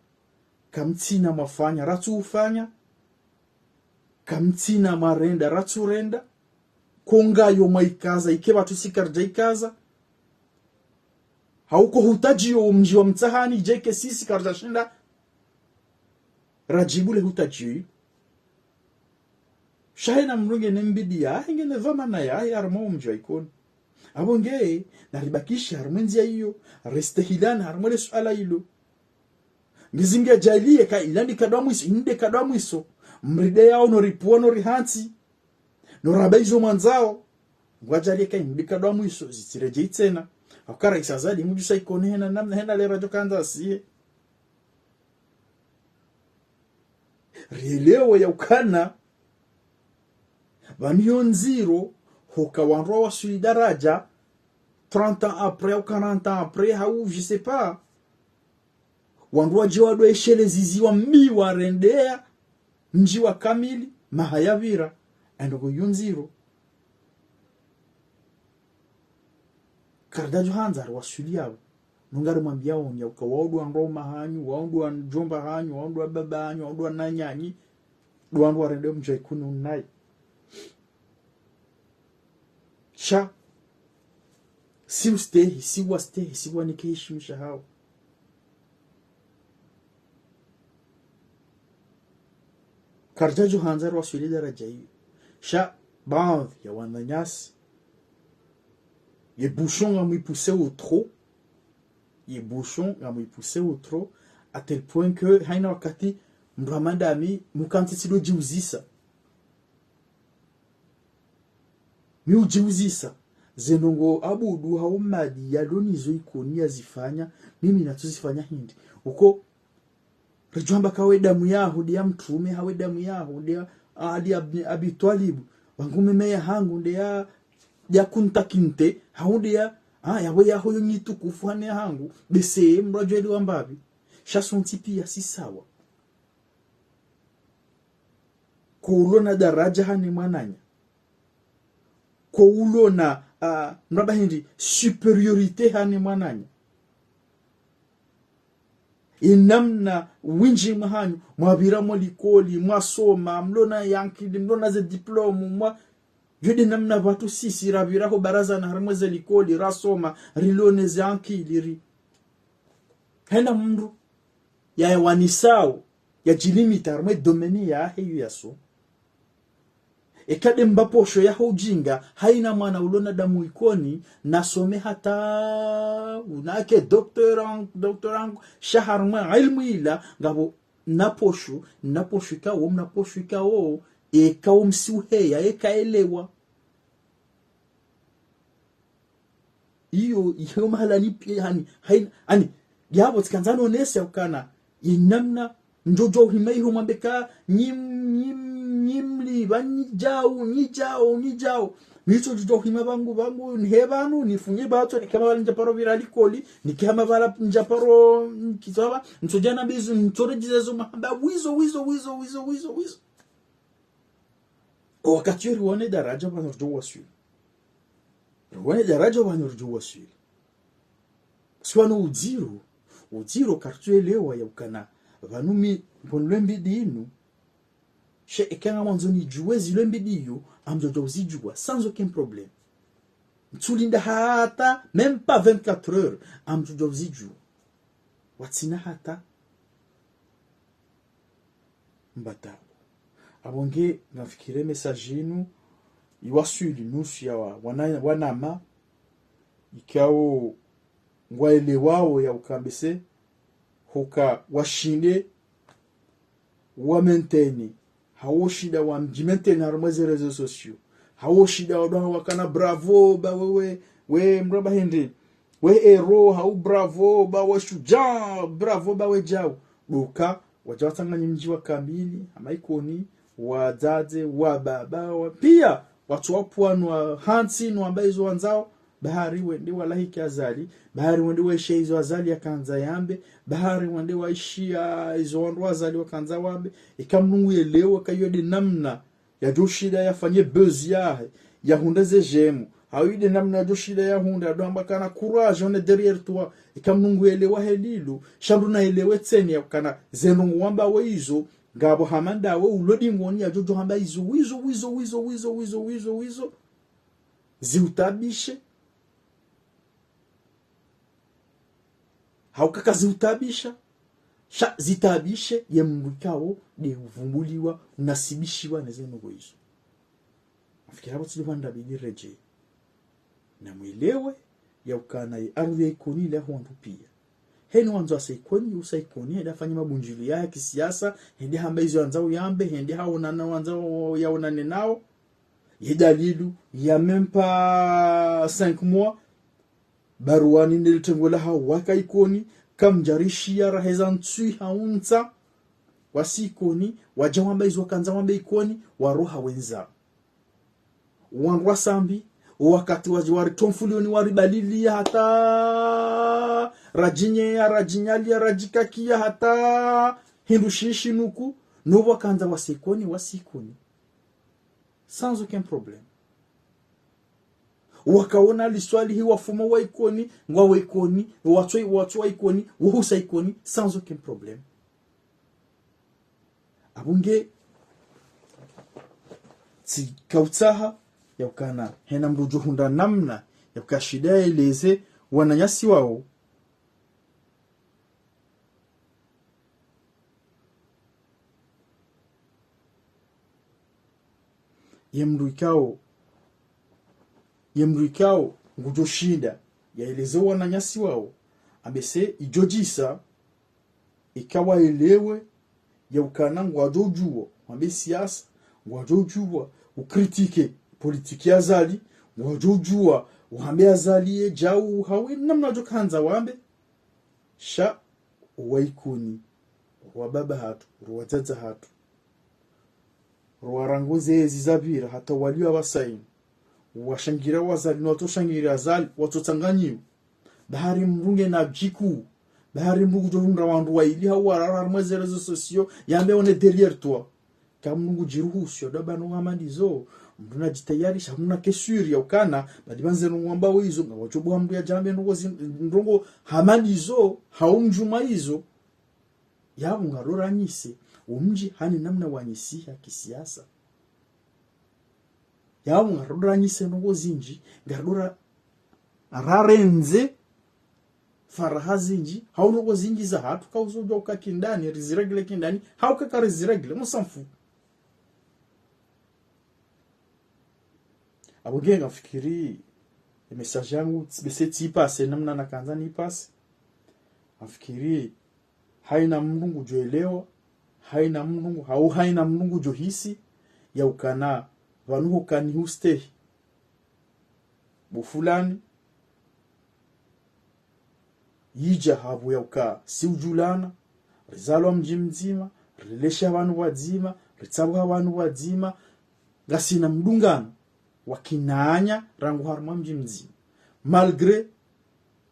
kamtsina mwafanya, ratsu ufanya, kamtsina mwarenda, ratsu renda, ko ngayo mwaikaza, ike pvatsu si karidja ikaza, hauka hutadjiyo mdji wa Mtsahani, djeke sisi karidja shinda, radjibu le hutadjiyo. Sha hena mdru ngena mbidi yahe, ngena dhwamana yahe, harumwa omdji wa Ikoni. Apvo nge, naribakishe harumwa ndziya iyo, ristehilane harumwa le suala ilo. Ngizi nge djaliye ka ila ndo kado wa mwiso, inde kado wa mwiso. Mride yao no ripvuwa no rihantsi. No ramba izo mwandzao. Ngwadjaliye ka inde kado wa mwiso, zitsiredjeyi tsena. Hauka Raisi Azali, ngudjo sa Ikoni hena namna hena lera djo kandza siye. Rielewe yaukana, pvanu yo ndziro, hoka wandru wawaswili daradja, trente ans après, ou quarante ans après, hau, je sais pas. Wandru wadje wadwe eshelezi ziwa mbi warendeya, mdji wa kamili, maha yapvira, endo ko yo ndziro. Karidjadjo handza riwaswili yapvo. No ngarimwambiyaoni yauka wao ndo wandru wa uma hanyu, wao ndo wa mdjomba hanyu, wao ndo wa baba hanyu, wao ndo wananyanyu, ndo wandru warende omdji wa Ikoni unayi. Sha, si ustehi, si wastehi, si wanike heshima shahao. Karidjadjo handza riwaswili daradja iyo. Sha, baadhwi ya wananyasi, ye bouchon ngamwipuseo trop, ye bouchon ngamwipuseo trop, à tel point que, haina wakati, mdru hama ndami, mukantsi tsido djiuzisa. Mi udjiuzisa, ze ndrongo Abudu hau Madi yalo nizo Ikoni yazifanya, mimi natsu zifanya hindri. Uko, ridjo hamba ka we damu yaho nde ya mtrume, hau we damu yaho nde ya Ali Abi, Abi Twalibu, wangu meme yahangu nde ya, nde ya kunta kinte, hau nde ya, ah, yapvo yaho yo nyi tukufu hane yahangu, bese mdru adjo elewa mbapvi. Sha sontsi piya si sawa. Ko ulo na daradja hane mwananya. Ko ulo na, ah, mraba hindri, supériorité hane mwananya. Inamna windji mwahanyu, mwapvira mo likoli, mwasoma, mlo na yankili, mlo na ze diplôme, mwa, djo nde namna pvatsu sisi, rapvira ho barazani harumwa ze likoli, rasoma, rilo ne ze yankili, ri. Hena mdru, ya, ya wanisao, ya djilimita harumwa domaine yahe iyo yaso. Eka nde mba posho yaho udjinga, haina mwana ulo na damu Ikoni, nasome hata, unake doctorat, doctorat, sha harumwa ilmu ila, ngapvo na posho, na posho ikao, mna posho ikao, eka umsi uheya, eka elewa. Iyo, iyo mahala ni pi-, hani, haina, hani, yapvo tsikandza nonese ukana, inamna, ndjodjo uhima iho mwambe ka, nyi m-, nyi m-, nyi mli, ba nyi djau, nyi djau, nyi djau. Mitso djodjo uhima pvangu, pvangu, nihe pvanu, nifunye pvatso, nike hama pvala ndjaparo pvira likoli, nike hama pvala ndjaparo, mm, kitsaba, ntsodja na bizu, ntsore djizezo mahamba, wizo, wizo, wizo. O wakati yo riwone daradja pvanu ridjo waswili. Riwone daradja pvanu ridjo waswili. Siwano udziro, udziro karitsu elewa ya ukana, pvanu mi, pvonile mbidi inu, she eka ngamwandzo nidjuwe zile mbidi iyo, ngamdjo dja uzidjuwa, sans aucun problème. Ntsulinda hata, même pas vingt-quatre heures, ngamdjo dja uzidjuwa. Watsina hata mbatao. Apvo nge ngamfikiri message inu iwaswili nusu ya wa-, wana-, wanama, ikao ngwaelewao ya uka mbese, huka washinde wa maintenir, hau shinda wa mdji maintenir harumwa ze réseaux sociaux, hau shinda wa doha wakana bravo ba wewe, we mraba hende, we héros, hau bravo ba we shujaa, bravo ba we djau. Ndo uka wadja watsanganyi mdji wa kamili, hama Ikoni, wadzadze, wababa, wa, pia, watsu wapvua no hantsi, no wamba izo wandzao, bahari wende walahiki Azali, bahari wende waishiya izo Azali yakandza yambe, bahari wende waishiya izo wandru wa Azali wakandza wambe. Ika Mngu yelewa ka iyo nde namna yadjo shinda yafanye buzz yahe, yahundre ze j'aime. Hau iyo nde namna yadjo shinda yahundre, yadjo hamba kana courage, on est derrière toi. Ika Mngu yelewa heli lo, sha ndo na yelewe tsena ya kana ze ndrongoo wambao izo, ngapvo hama ndawe ulo dingoni yadjo djo hamba izo, wizo, wizo, wizo. Ziutaabishe. Hauka kaziutaabisha. Sha zitaabishe ye mndru ikao nde uvumbuliwa, unasibishiwa ne ze ndrongoo izo. Nafikiri apvo tsi ndo pvanu ndabidi redjeye. Na mwelewe ya ukana ye ardhwi ya Ikoni ile ya wandru pia. Heni wandzo asa Ikoni, usa Ikoni, hende afanye mabundjiliyo ya kisiasa, hende hamba izo yandzao yambe, hende haonana wandzao yaonane nao. Ye dalilu, il y a même pas cinq mois, baruani nde le tengo lahawo waka Ikoni, kamdjarishiya raheza ntswi hau ntsa, wasi Ikoni, wadja wamba izo wakandza wambe Ikoni, waroha wendza. Wandru wa Sambi, wakati wadji wari tomfulioni wari baliliya hata, radjinyeya, radjinyaliya, radjikakiya hata, hindru shishi nuku, no wakandza wase Ikoni, wasi Ikoni. Sans aucun problème. Wakaona liswalihi wafuma wa Ikoni, ngwa wa Ikoni, watso, watso wa Ikoni, wahusa Ikoni, sans aucun problème. Apvo nge, tsikautsaha, ya ukana, hena mndru udjo hundra namna, ya uka shinda yaeleze, wananyasi wawo, ye mndru ikao, ye mndru ikao ngudjo shinda yaeleze wananyasi wawo, ambe se idjo djisa, ika waelewe ya ukana ngwadjo djuwa wambe siasa, ngwadjo djuwa ukritike politiki ya Azali, ngwadjo djuwa wambe Azali ye djau hau namna wadjo kandza wambe. Sha, wa Ikoni, ro wababa hatru, ro wadzadze hatru, ro warangu zezi zapvira hata waliyo apvasa inu, washangira wa Azali, no watso shangira Azali, watso tsanganyiwa. Bahari mndru ngena djiku, bahari mndru ngudjo hundra wandru waili hau wararu harumwa ze réseaux sociaux, yambe on est derrière toi. Ka mndru ngudjiruhusu, ya dwaba no hama ndizo, mndru nadjitayarisha, mndru nake sûr ya ukana, badi pvandze ndrongoo wambao izo, ngapvo djo buha mndru yadje yambe ndrongoo zi, ndrongoo hama ndizo, hau mdjuma izo. Yapvo ngaridjo ranyise, wo mdji hani namna wanyisiha kisiasa. Yapvo ngaridjo ranyise ndrongoo zindji, ngaridjo ra, rarendze, faraha zindji, hau ndrongoo zindji za hatru, kauzodjuwa uka kindani, riziréglé kindani, hau ka kariziréglé, on s'en fout. Apvo nge ngamfikiri, ye message yangu, tsi, bese tsi ipase, namna nakandza niipase. Ngamfikiri, haina mndru ngudjo elewa, haina mndru ngu, hau haina mndru ngudjo hisi, ya ukana, pvanu hukani hustehi. Bo fulani, yidja hapvo ya uka si udjulana, rizalwa mdji mdzima, rilelesha pvanu pvwadzima, ritsabuha pvanu pvwadzima, ngasina mdungano wa kinanya rangu harumwa mdji mdzima. Malgré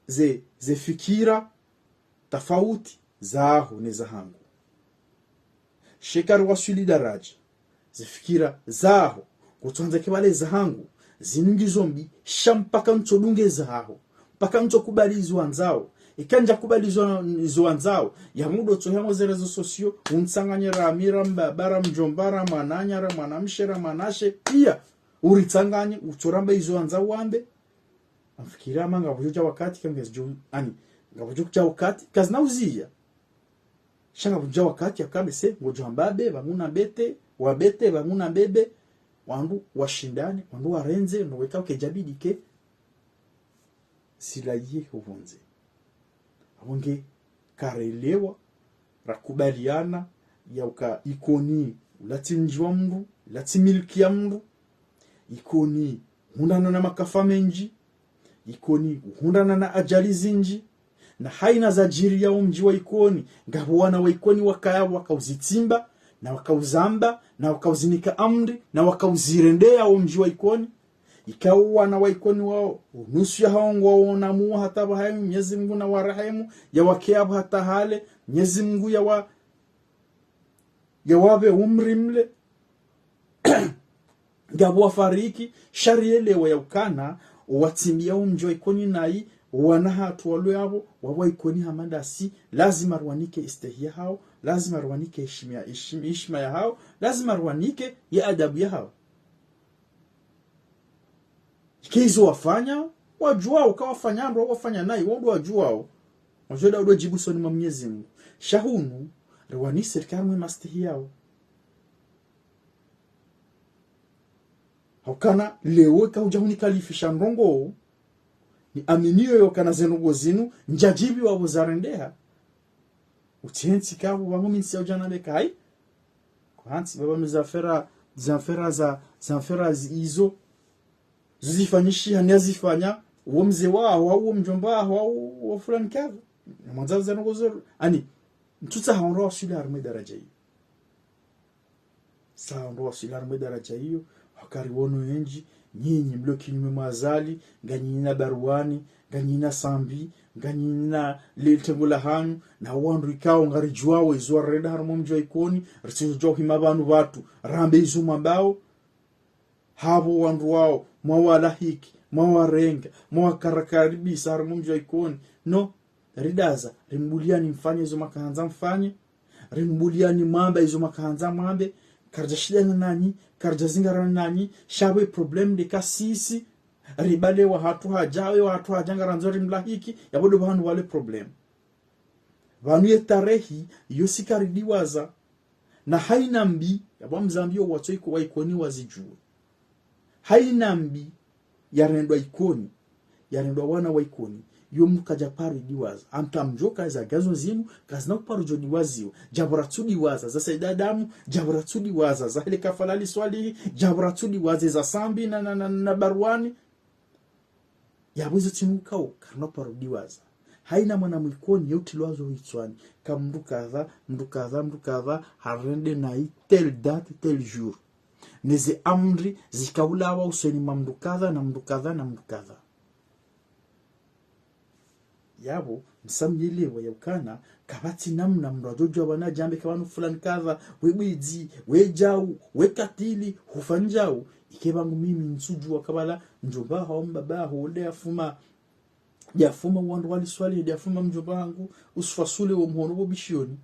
ze, ze fikira tafauti zaho ne zahangu. Sha eka riwaswili daraja, ze fikira zaho, kutsuhandza kibali zahangu, zinu ngizo mbi, sha mpaka ntsodunge zaho, mpaka ntsokubali izo wandzao, eka ndjakubali izo, izo wandzao, ya mndru utsohea mwa ze réseaux sociaux, untsanganye ra ami, ra mbaba, ra mdjomba, ra mwananya, ra mwanamshe, ra mwanashe, pia, uritsanganye, utsoramba izo wandzao wambe, ngamfikiri ama ngapvodjo dja wakati, kangezidjo, ani, ngapvodjo dja wakati, kazina uziya. Sha ngapvodjo dja wakati, ya uka bese, ngodjo hamba be, pvanu na bete, wa bete, pvanu na bebe, wandru washindane, wandru warendze, no weka uke djabidike, silayihe hupvondze. Apvo nge karelewa, rakubaliana, yauka Ikoni, ulatsi mdji wa mndru, ulatsi milki ya mndru, Ikoni, uhundrana na makafa mendji, Ikoni, uhundrana na ajali zindji, na haina zadjiri ya omdji wa Ikoni, ngapvo wana wa Ikoni wakaya wakauzitsimba, na wakauzamba, na wakauzinika amri, na wakauzirendeya omdji wa Ikoni. Ikao wana wa Ikoni wao, nusu ya hao ngwaona muo hata pvahanu, Mnyezi Mungu na warehemu, yawakeyapvo hata hale, Mnyezi Mungu yawa-, yawapve umri mle, ngapvo wafariki, sha rielewa yaukana, owatsimbiya omdji wa Ikoni nayi, wana hatru walio yapvo, wapvo Ikoni hama ndasi, lazima riwanike istehi ya hao, lazima riwanike heshima ya, heshima, heshima ya hao, lazima riwanike ye adabu ya hao. Ike izo wafanya, wadjuwao, kawafanya ndo wafanya nayi, wo ndo wadjuwao. Wadjuwa ndo djibu usoni mwa Mnyezi Mungu. Sha hunu, riwanise rike harumwa emastehi yao. Haukana leo ika udja hunikalifisha ndrongoo, niaminiyo yaukana ze ndrongoo zinu, ndjadjibiwa pvo zarendeha. Utsi hentsi kapvo, pvangu mi ntsi ya udja nambe kayi. Kwantsi baba mi zafera, zafera za, zafera zi-, izo. Zuzifanyishiha, niyazifanya, uwo mze waho, uwo mdjomba waho, uwo fulani kadha. Namwandza ze ndrongoo zo, ani, ntsutsaha ndo waswili harumwa edaraja iyo. Sa ndo waswili harumwa edaraja iyo, wakari wono wendji, nyinyi mlio kinyume mwa Azali, nganyinyi na Barwani, nganyinyi na Sambi, nganyinyi na le tengo la hanyu, na wandru ikao ngaridjuwao izo warenda harumwa omdji wa Ikoni, ritsudjuwa uhima pvanu pvatru, rambe izo mwambao, hapvo wandru wao, mwawalahiki, mwawarenga, mwawakarakaribisa harumwa omdji wa Ikoni. No, ridaza, rimbuliani mfanye izo mwakahandza mfanye, rimbuliani mwambe izo mwakahandza mwambe, karidjashidana nanyi, karidjazingarana nanyi, sha pvo problème nde ka sisi, ribale wahatru hadja, we wahatru hadja ngarandzo rimlahiki, yapvo ndo pvahanu pvale problème. Pvanu ye tarehi, yo si karidiwaza, na haina mbi, yapvo mzambiyo watso iko wa Ikoni wazidjuwe. Haina mbi, yarendwa Ikoni, yarendwa wana wa Ikoni, yo mndru kadja paro idiwaza. Amta mdjoka za gazo zinu, kazina kuparo djo diwaziwa. Djapvo ratsudiwaza, za Said Adamu, djapvo ratsudiwaza, za hele kafalali Swalihi, djapvo ratsudiwaza, za Sambi na, na, na, na Barwani. Yapvo izo tsi mkao, karina paro diwaza. Haina mwana mwa Ikoni, ye utilwazo hitswani. Ka mndru kadha, mndru kadha, mndru kadha, harende nayi telle date, tel jour. Neze amri, zikaulawa usoni mwa mndru kadha, na mndru kadha, na mndru kadha. Yapvo, msamyelewa yaukana, kapvatsi namna mndru adjodjuwa pvanu adjambe ka pvanu fulani kadha, we bwidzi, we djau, we katili, hufa ndjau, ike pvangu mimi ntsudjuwa kabala, mdjomba haho, mbaba haho, nde yafuma, yafuma wandru wali Swalihi, nde yafuma mdjomba hangu, Usufa Sule wo mhono pvo Bishioni.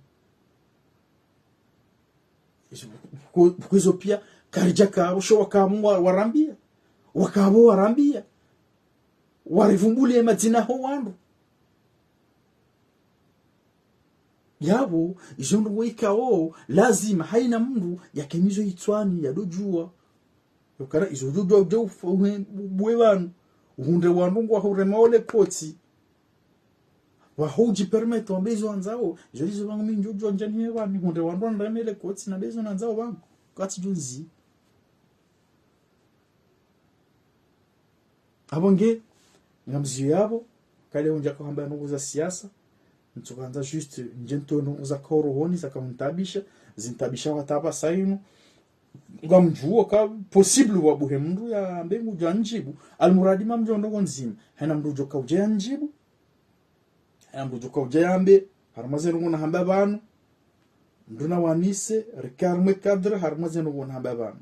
Izo, ku-, ku-, izo pia, karidjaka, usho wakamu wa-, warambia. Wakapvo warambia. Warivumbulie madzina ho wandru. Yapvo, izo ndrongoo ikao, lazima, haina mndru, yakemizo hitswani, yadodjuwa. Yokana, izo dodjuwa, dodjuwa, ufe, uhe-, ubwe pvanu. Uhundre wandru ngwaho urema ole kotsi. Waho udjipermettre wambe izo wandzao, izo izo pvangu mi ndjodjuwa ndjani he pvanu, hundre wandru wanreme le kotsi, nambe izo nandzao pvangu. Katsi djunzi. Apvo nge, ngamziyo yapvo, kale undja kahamba ndrongoo za siasa, ntsukandza juste, ndje ntowe ndrongoo za kaorohoni, za kauntabisha, zintabisha watapvasa inu. Ngamdjuwo ka possible wabuhe mndru yambe ngudjo ndjibu, almuradi mamdjo ndrongoo ndzima, haina mndru udjo kaudja yandjibu, haina mndru udjo kaudja yambe, harumwa ze ndrongoo nahamba pvanu, mndru nawanise, rike harumwa e cadre, harumwa ze ndrongoo nahamba pvanu.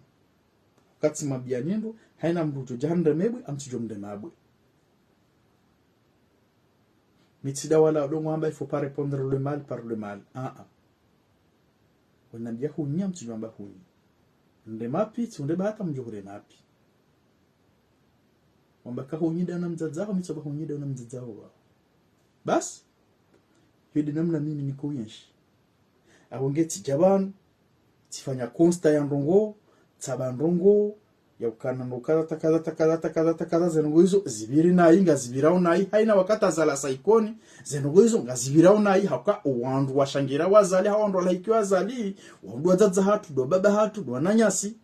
Katsi mabia nyendo, haina mndru udjo dja handre mebwe, amtsudjo mndre mabwe. Mi tsi nda wala ndrongoo hamba il faut pas répondre le mal par le mal. Ah, ah. Wanambia hunyi, amtsudjo hamba hunyi. Nde mapi, tsi unde bahata mdjo hure mapi. Wamba ka hunyi nda na mdzadze waho, mi tsoba hunyi nda na mdzadze waho. Basi, hiyo nde namna mimi niko yenshi. Apvo nge tsidja pvanu, tsifanya constat ya ndrongoo, tsamba ndrongoo, Ya ukana ndo kaza, takaza, takaza, takaza, takaza, ze ndrongoo izo zipviri nayi, ngazipvirao nayi, haina wakati azala Saikoni, ze ndrongoo izo ngazipvirao nayi, hauka owandru washangira wazali, hau wandru walahikiwa wazali, wandru wadzadze hatru, ndo baba hatru, ndo wananyasi.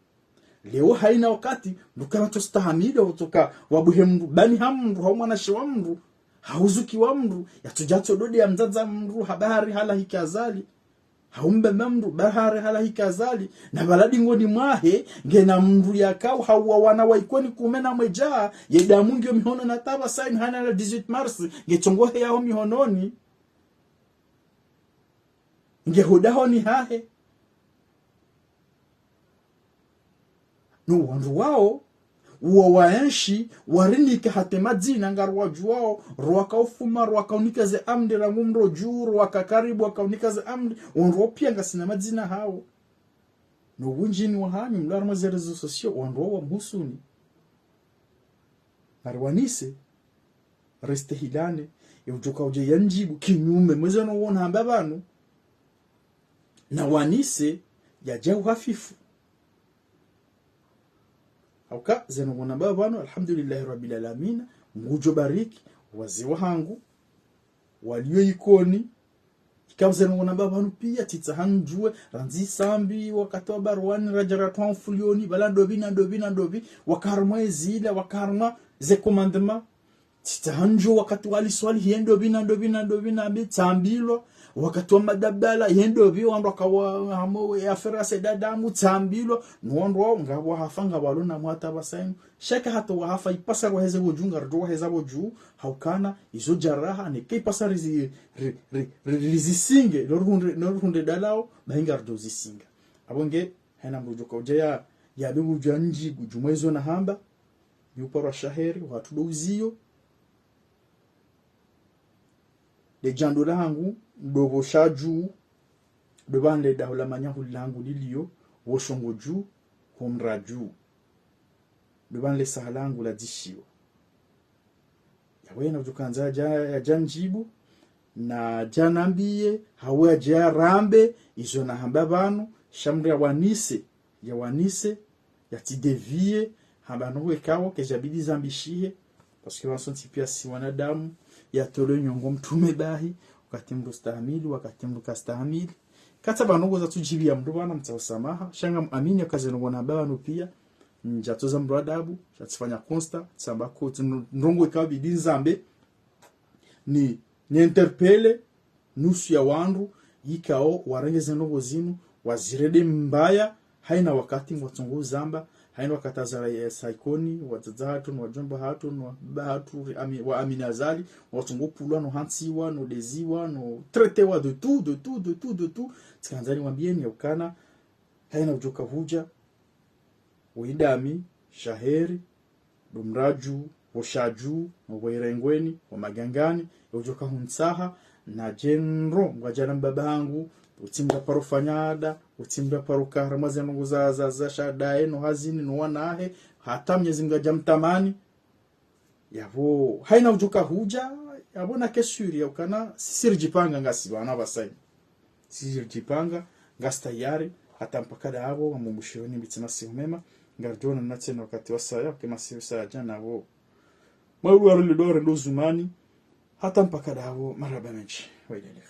Leo haina wakati, mndru kana tsostahamili, utsoka wabuhe mndru, bani ha mndru, hau mwanamshe wa mndru, hau zuki wa mndru, yatsodja tsododeya mdzadze mndru, ha bahari halahiki azali. Hau mbaba mndru, bahari halahiki azali. Na pvala dingoni mwahe, ngena mndru yakao, hau wa wana wa Ikoni kume na mwedja, ye damu ngiyo mihononi hata pvasa inu hana la dix-huit mars, nge tsongo he yaho mihononi. Nge ho dahoni hahe. No wandru wao, uwa waenshi, warinika hata madzina ngariwajuwao, rwaka ufuma, rwaka unika ze amri, rangu mndro juu, rwaka karibu, waka unika ze amri, wandru wao pia ngasina madzina hao. No wundjini wahanyu, mlo harumwa ze réseaux sociaux, wandru wao wamhusuni. Nariwanise, reste hilane, ye udjoka udje yandjibu, kinyume, mweze no wona hamba pvanu. Nawanise, yadja uhafifu. Hauka, ze ndrongoo namba pvanu, alhamdulillahi rabbil alamina, Mngu udjo bariki, wazee wahangu, walio Ikoni, ikao ze ndrongoo namba pvanu pia, tsitsaha ndjuwe, randzi Sambi, wakati wa Barwani, radja ratwa mfulioni, pvala ndopvi na ndopvi na ndopvi, waka harumwa ezila, waka harumwa ze commandement, tsitsaha ndjuwe wakati wa Ali Swalihi, ye ndopvi na ndopvi na ndopvi na mbi, tsambilwa, wakati wa Madabala, ye ndopvi, wandru waka wa, hamo, ye affaire ya Said Adamu, tsambilwa, no wandru wao, ngapvo wahafa, ngapvo walo na mwata pvasa inu, shaka hata wahafa, ipasa rwaheze pvo juu, ngaridjo waheza pvo juu, haukana, izo jaraha, neka ipasa rizi-, ri-, ri-, ri-, rizisinge, no ruhundre, no ruhundre dalao, bahi ngaridjo zisinga. Apvo nge, haina mndru udjoka udja ya, ya be udja ndjibu, djumwa izo nahamba, yuparwa shaheri, watru ndo uziyo, le djando lahangu, ndo pvo sha juu, ndo pvanu le daho la manyahu langu lilio, pvo shongo juu, ho mra juu. Ndo pvanu le saha langu ladzishiwa. Yawe na udjokandza yadja, yadja ndjibu, nadja nambiye, hau yadja rambe, izo nahamba pvanu, sha mndru yawanise, yawanise, yatsidévier, hamba no wekao, kedjabidi zambishihe, parce que pvanu sontsi pia si wanadamu, yatolwe nyongo mtrume bahi, wakati mndru stahamili, wakati mndru kastahamili. Katsa pvanu ngoza tsudjibiya mndru pvanu mtsaho samaha, sha ngamuamini yaka ze ndrongoo namba pvanu pia, ndjatsoza mndru adabu, sha tsifanya constat, tsamba ko, tsi ndro-, ndrongoo ikabidi nzambe, ni, ni interpeller, nusu ya wandru, ikao, warenge ze ndrongoo zinu, wazirende mbaya, haina wakati ngwatsongo uzamba, haina wakati azala, eh, Saikoni, wadzadze hatru, no wadjomba hatru, no wababa hatru, ri-, ami-, waamini Azali, ngwatsongo pulwa, no hantsiwa, no deziwa, no traitewa de tout, de tout, de tout, de tout. Tsikandza nimwambiyeni yaukana, haina udjoka hudja, wo idami, shaheri, ndo mra juu, wo sha juu, no wo irengweni, wo magangani, ye udjoka huntsaha, nadje ndro, ngwadjana mbaba hangu, utsi mndru paro fanya ada, utsi mndru paro ka harumwa ze ndrongoo za, za, za shadaye, no hazini, no wanahe, hata Mnyezi Mngu yadja mtamani. Yapvo, haina udjoka hudja, yapvo nake sûr, yaukana, sisi ridjipanga ngasi pvanu pvasa inu. Sisi ridjipanga, ngasi tayari, hata mpaka ndapvo, ngamumbushironi mbitsi masihu mema, ngaridjo onana tsena wakati wasaya, uke masihu saya djana pvo. Maulu warili dore ndo zumani, hata mpaka ndapvo, marahaba mendji. Wa ilele.